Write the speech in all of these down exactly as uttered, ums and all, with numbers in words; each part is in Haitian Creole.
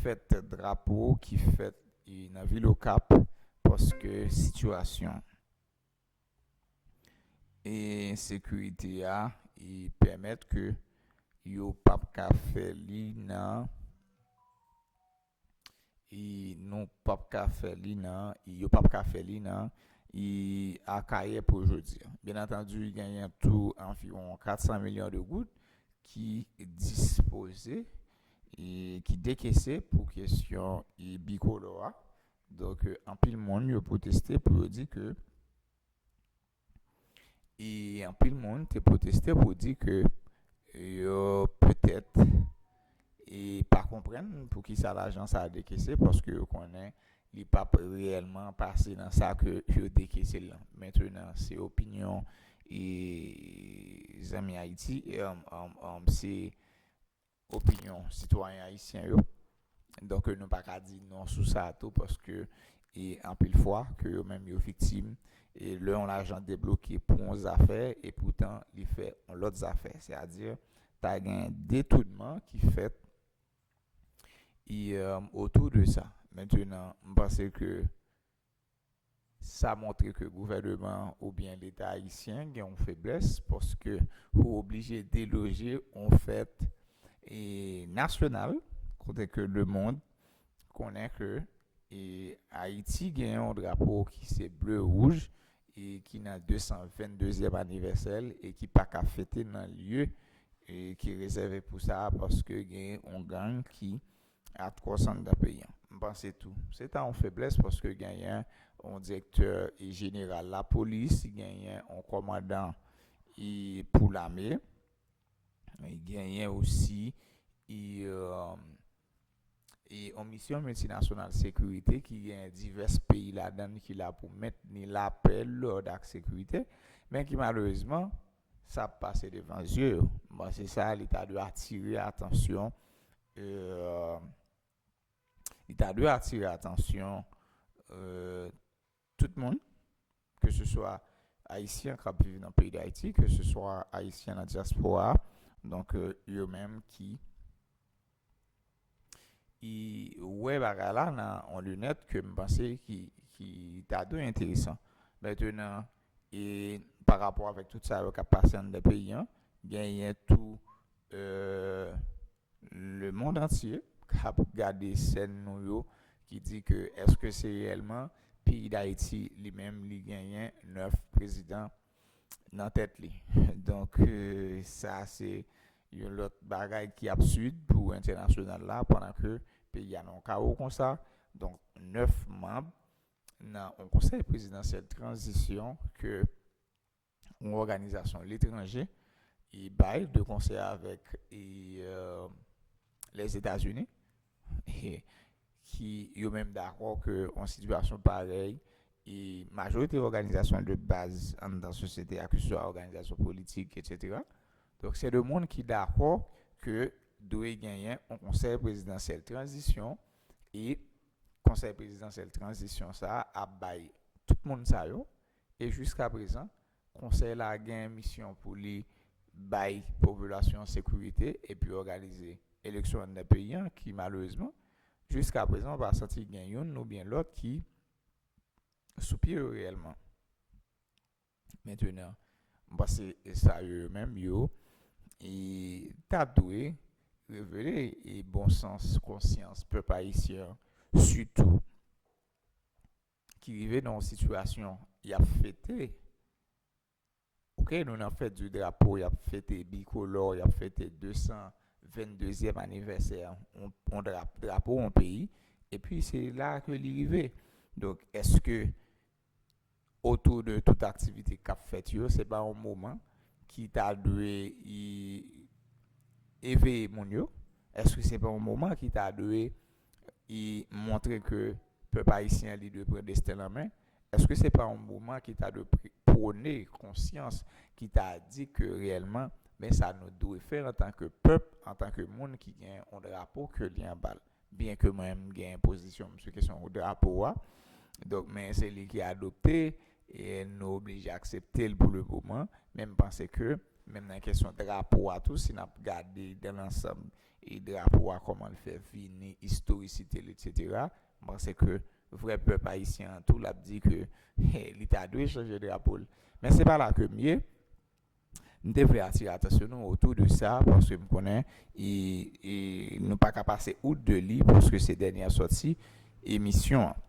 fèt drapo ki fèt e nan vil Okap, paske sitiyasyon e sekirite a e pèmèt ke yo p ap ka fè li nan e nou p ap ka fè li nan e yo p ap ka fè li nan e Akayè pou jodi a. Byen antandi, genyen tou anviwon kat san milyon de goud ki dispoze e ki dekese pou kesyon e bikolò a. Donk, anpil moun yo pwoteste pou yo di ke e anpil moun te pwoteste pou di ke yo petèt e pa konprann poukisa lajan sa a dekese, paske yo konnen li p ap reyèlman pase nan sa ke yo dekese l lan. Mentenan, se opinyon e zanmi Ayiti, e, um, um, um, se opinyon sitwayen ayisyen yo. Donk, nou pa ka di non sou sa tou, paske e anpil fwa ke yo menm yo viktim e lè yon lajan debloke pou yon zafè, e poutan li fè yon lòt zafè. Sètadi, ta gen detounman ki fèt e, um, otou de sa. Mentenan, m panse ke sa montre ke gouvènman oubyen Leta ayisyen gen yon feblès, paske ou oblije deloje yon fèt e nasyonal, kote ke lemonn konnen ke e Ayiti gen yon drapo ki se ble wouj e ki nan de san venn dezyèm anivèsè l e ki pa ka fete nan lye e ki rezève pou sa, paske gen yon gang ki atwòs anndan peyi a. M panse tou, se ta yon feblès, paske genyen yon direktè e jeneral lapolis, genyen yon kòmandan e pou lame, e genyen osi e, um, e yon misyon miltinasyonal sekirite ki gen divès peyi ladan l ki la pou mentni lapè, lòd ak sekirite, men ki malerezman, sa ap pase devan zye yo. Bon, se sa, li ta dwe atire atansyon, e, li ta dwe atire atansyon e, tout moun, ke se swa Ayisyen k ap viv nan peyi Dayiti, ke se swa Ayisyen nan dyaspora, donk, e, yo menm ki e wè bagay la nan yon linèt ke m panse ki, ki ta dwe enteresan. Mentenan, e pa rapò avèk tout sa yo k ap pase anndan peyi a, genyen tou e, lemonn antye k ap gade sèn nou yo, ki di ke èske se reyèlman peyi Dayiti li menm li genyen nèf prezidan nan tèt li. Donk, e, sa se yon lòt bagay ki absid pou entènasyonal la, pandan ke peyi a nan yon kawo konsa. Donk, nèf manm nan yon konsèy prezidansyèl tranzisyon ke yon òganizasyon letranje e bay de konsè avèk e, e, Lèzetazini, e ki yo menm dakò ke yon sitiyasyon parèy e majorite òganizasyon de baz anndan sosyete a, ke se swa òganizasyon politik, etsetera. Donk, se de moun ki dakò ke dwe genyen yon konsèy prezidansyèl tranzisyon, e konsèy prezidansyèl tranzisyon sa a ap bay tout moun sa yo, e jiska prezan, konsèy la gen misyon pou li bay popilasyon an sekirite epi òganize eleksyon anndan peyi a, ki malerezman, jiska prezan, w pa santi gen youn oubyen lòt ki sou pye yo reyèlman. Mentenan, m panse sa yo, yo menm yo, e ta dwe revele e bon sans konsyans pèp ayisyen an, sitou ki rive nan yon sitiyasyon y ap fete. Oke, nou nan fèt di drapo, y ap fete bikolò, y ap fete de san venn dezyèm anivèsè yon, yon dra-, drapo yon peyi, epi se la ke li rive. Donk, èske otou de tout aktivite k ap fèt yo, se pa yon moman ki ta dwe e, eveye moun yo? Èske se pa yon moman ki ta dwe e montre ke pèp ayisyen an, li dwe pran desten l an men? Èske se pa yon moman ki ta dwe pri-, pwone konsyans, ki ta di ke reyèlman, men sa nou dwe fè antanke pèp, antanke moun ki gen yon drapo ke li anba l? Byen ke mwen, m gen pozisyon m sou kesyon drapo a. Donk, men se li ki adopte, e nou oblije aksepte l pou le moman, men m panse ke Menm nan kesyon drapo a tou, si n ap gade dan lansanm e drapo a, kòman l fè vini, istorikite l, etsetera, m panse ke vrè pèp ayisyen an tou, l ap di ke li ta dwe chanje drapo l. Men se pa la ke m ye. M te vle atire atansyon nou otou de sa, paske m konnen e, e nou pa ka pase out de li, paske se dènye sòti emisyon an.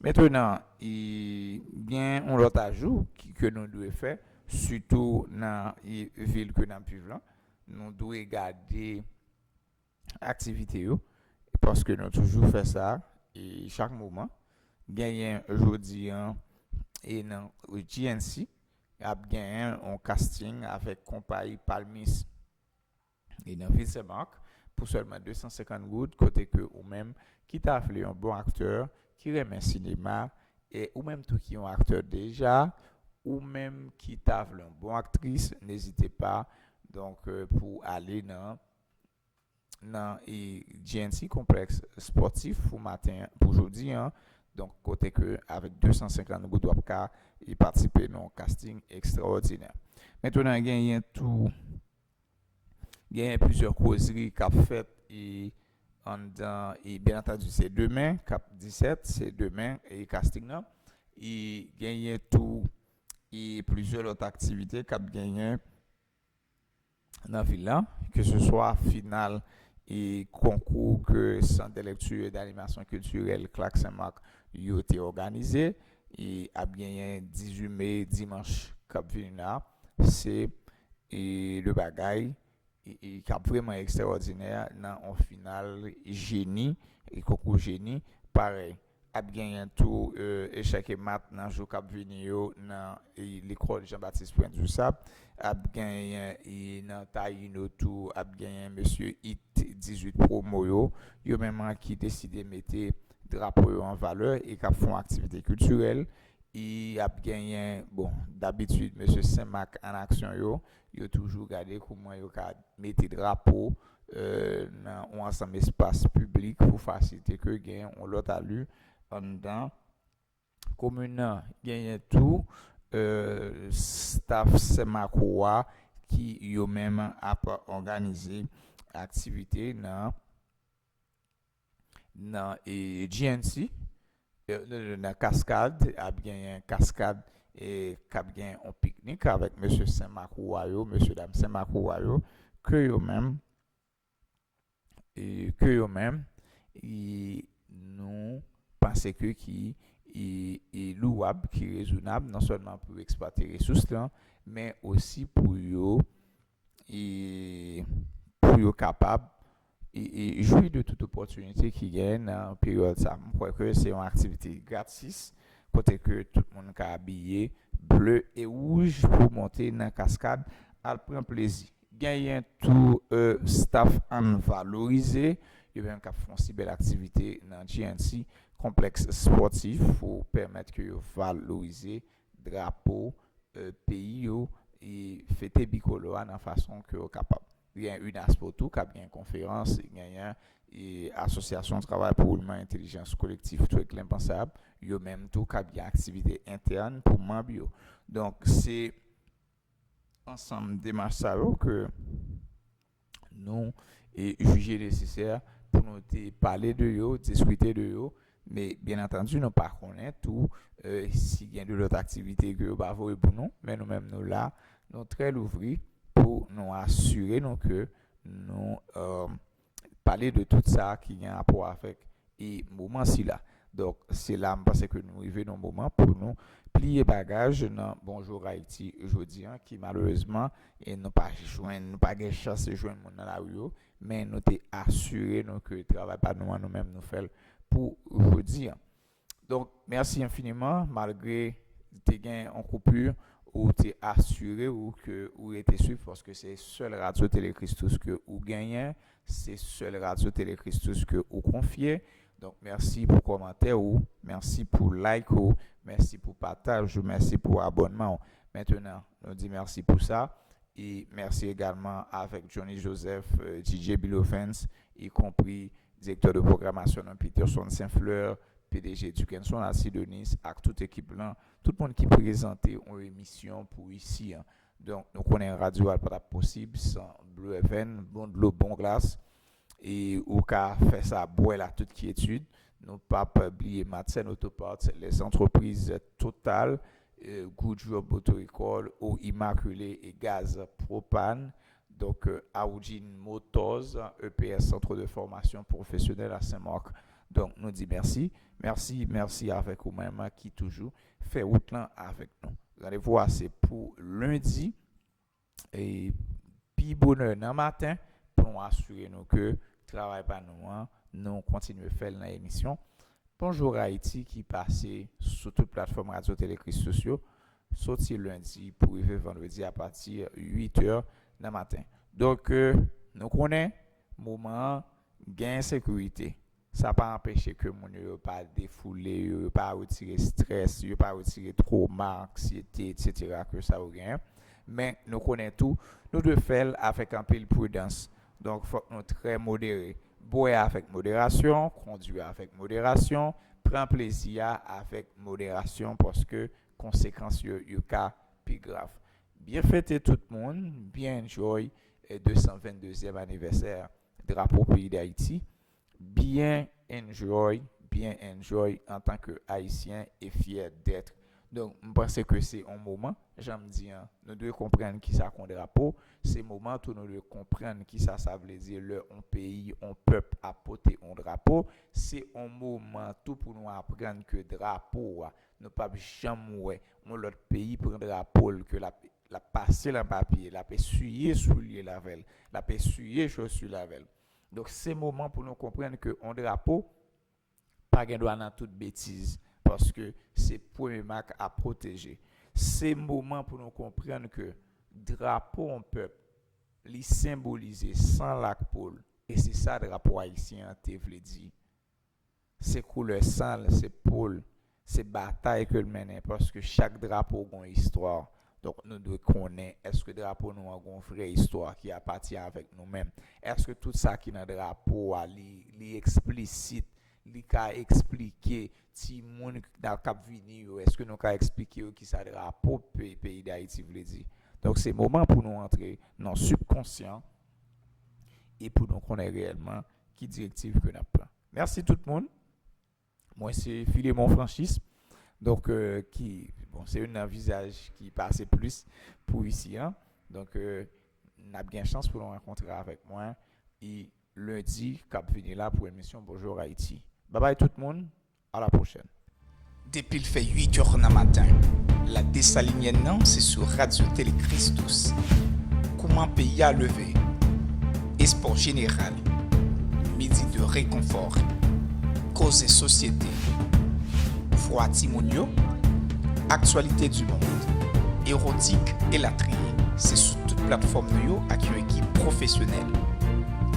Mentnan, e, gen yon lòt ajou ki, ke nou dwe fè, sitou nan e, vil ke n ap viv lan. Nou dwe gade aktivite yo, paske nou toujou fè sa e chak moman. Genyen jodi an e nan G N C, ap genyen yon casting avèk konpayi Palmis e nan vil Senmak pou sèlman de san senkant goud, kote ke ou menm ki ta vle yon bon aktè, ki renmen sinema, e ou menm tou ki yon aktè deja, ou menm ki ta vle yon bon aktris, n'ezite pa, donk, euh, pou ale nan, nan e, G N C, konplèks spòtif pou maten, pou jodi an. Donk, kote ke avèk de san senkant goud, w ap ka e patisipe nan yon casting ekstraòdinè. Mentnan, genyen tou, genyen plizyè kozri k ap fèt e anndan, e byen antandi, se demen, k ap disèt, se demen e casting nan. E genyen tou e plizyè lòt aktivite k ap genyen nan vil la, ke se swa final e konkou ke Sant de Lekti e d'Animasyon Kiltirèl Clark Saint Marc yo te òganize, e ap genyen dizuit me, dimanch k ap vini la. Se e, de bagay e, e, k ap vrèman ekstraòdinè nan yon final jeni, e konkou jeni, parèy. Ap genyen tou e, echèk e mat nan jou k ap vini yo nan e, lekòl Jean Baptiste Pointe du Sable. Ap genyen e, nan Taïno tou, ap genyen mesye It dizuit Promo yo. Yo menm ki deside mete drapo yo an valè e k ap fè yon aktivite kiltirèl. E ap genyen, bon, dabitid, mesye Senmak an aksyon yo, yo toujou gade kouman yo ka mete drapo e, nan yon ansanm espas piblik pou fasilite ke gen yon lòt ali anndan komin nan. Genyen tou e, staff Senmako a ki yo menm ap òganize aktivite nan, nan e, G N C, e, nan, nan Kaskad, ap genyen Kaskad e k ap gen yon piknik avèk mesye Senmako a yo, mesye dam Senmako a yo, ke yo menm, e, ke yo menm, e, nou panse ke ki e, e louwab, ki rezonab, non sèlman pou yo eksplwate resous lan, men osi pou yo e, pou yo kapab e, e, jwi de tout opòtinite ki genyen nan peryòd sa. M kwè ke se yon aktivite gratis, kote ke tout moun ka abiye ble e wouj pou monte nan Kaskad al pran plezi. Genyen tou e, staff Ann Valorize, yo menm k ap fè yon si bèl aktivite nan G N C, konplèks spòtif, pou pèmèt ke yo valorize drapo e, peyi yo e fete bikolò a nan fason ke yo kapab. Gen UNASPO tou k ap gen konferans, genyen e, Asosyasyon Travay pou Woulman Entèlijans Kolektif Twickenham Pensable, yo menm tou k ap gen aktivite entèn pou manm yo. Donk, se ansanm demach sa yo ke nou e, jije nesesè pou nou te pale de yo, diskite de yo, men byen antandi, nou pa konnen tou e, si gen de lòt aktivite ke yo pa voye pou nou, men nou menm nou la, nou trè louvri pou nou asire nou ke nou e, pale de tout sa ki gen rapò avèk e moman sila. Donk, se la m panse ke nou rive nan moman pou nou pliye bagaj nan Bonjour Haïti jodi an, ki malerezman e nou pa jwenn, nou pa gen chans jwenn moun nan lari yo, men nou te asire nou ke travay pa nou an, nou menm nou fè l pou jodi an. Donk, mèsi enfiniman, malgre te gen yon koupi, ou te asire ou ke ou rete swiv, paske se sèl Radyo Tele Christus ke ou genyen, se sèl Radyo Tele Christus ke ou konfye. Donk, mèsi pou kòmantè ou, mèsi pou like ou, mèsi pou pataj ou, mèsi pou abònman ou. Mentnan, nou di mèsi pou sa. E mèsi egalman avèk Johnny Joseph, e, D J Bill Ovens, ikonpri direktè de pwogramasyon nan Peterson Saint Fleur, P D G Dukenson Alcidonis, ak tout ekip lan, tout moun ki prezante yon emisyon pou isi an. Donk, nou konnen radyo a pa t ap posib san Blue Heaven, bon dlo, bon glas. E ou ka fè sa bwè la tout kyetid. Nou p ap bliye Madsen Auto Parts, les entreprises Total, euh, Goudreau Motoricole, Eau Immaculée et Gaz Propane. Donk, euh, Audin Motors, E P S, Centre de Formation Professionnelle à Saint-Marc. Donk, nou di mèsi. Mèsi, mèsi avèk ou menm ki toujou fè wout lan avèk nou. Randevou a se pou lendi, e pi bonè nan maten, pou nou asire nou ke travay pa nou an, nou kontinye fè l nan emisyon Bonjour Haïti ki pase sou tout platfòm Radyo Tele Christus yo, soti lendi pou rive vandredi apati uit è nan maten. Donk, euh, nou konnen moman an gen ensekirite. Sa pa anpeche ke moun yo, yo pa defoule yo, yo pa retire strès, yo pa retire twoma, anksyete, etsetera ke sa yo genyen. Men nou konnen tou, nou dwe fè l avèk anpil pridans. Donk, fòk nou trè modere. Bwè avèk moderasyon, kondwi avèk moderasyon, pran plezi a avèk moderasyon, paske konsekans yo, yo ka pi grav. Byen fete tout moun, byen enjoy, eh, de san venndezyèm anivèsè drapo peyi Dayiti. Byen enjoy, byen enjoy antanke Ayisyen e fyè d'être. Donk, m panse ke se yon moman, jan m di an, nou dwe konprann kisa k yon drapo. Se moman tou nou dwe konprann kisa sa vle di lè yon peyi, yon pèp ap pote yon drapo. Se yon moman tou pou nou aprann ke drapo a, nou p ap janm wè yon lòt peyi pran drapo l ke l ap, l ap pase l an papye, l ap esiye soulye l avè l, l ap esiye chosi l avè l. Donk, se moman pou nou konprann ke yon drapo pa gen dwa nan tout betiz, paske se premye mak a pwoteje. Se moman pou nou konprann ke drapo yon pèp, li senbolize san l ak po l, e se sa drapo ayisyen an te vle di. Se koulè san l, se po l, se batay ke l mennen, paske chak drapo gen yon istwa. Donk, nou dwe konnen, èske drapo nou an gen yon vrè istwa ki apatyen avèk nou menm? Èske tout sa ki nan drapo a, li, li eksplisit, li ka eksplike timoun k-, k ap vini yo? Èske nou ka eksplike yo kisa drapo pe-, peyi Dayiti vle di? Donk, se moman pou nou antre nan sibkonsyan e pou nou konnen reyèlman ki direktiv ke n ap pran. Mèsi tout moun. Mwen se Philemon Franchis. Donk, euh, ki, bon, se youn nan vizaj ki pase plis pou isi an. Donk, euh, n ap gen chans pou nou rankontre avèk mwen. E lendi k ap vini la pou emisyon Bonjour Haïti. Babay tout moun, a la pwochèn. Depi l fè uit è nan maten, La Dessalinienne nan se sou Radyo Tele Christus. Kouman peyi a leve? Espò jeneral, midi de rekonfò, koze sosyete, vwa timoun yo, aktyalite di mond, erotik, elatriye. Se sou tout platfòm nou yo ak yon ekip pwofesyonèl.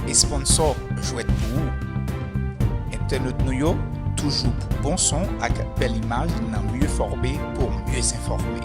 E sponsò jwèt pou ou. Entènot nou yo, toujou pou bon son ak bèl imaj nan Mieux Formé pour Mieux Informé.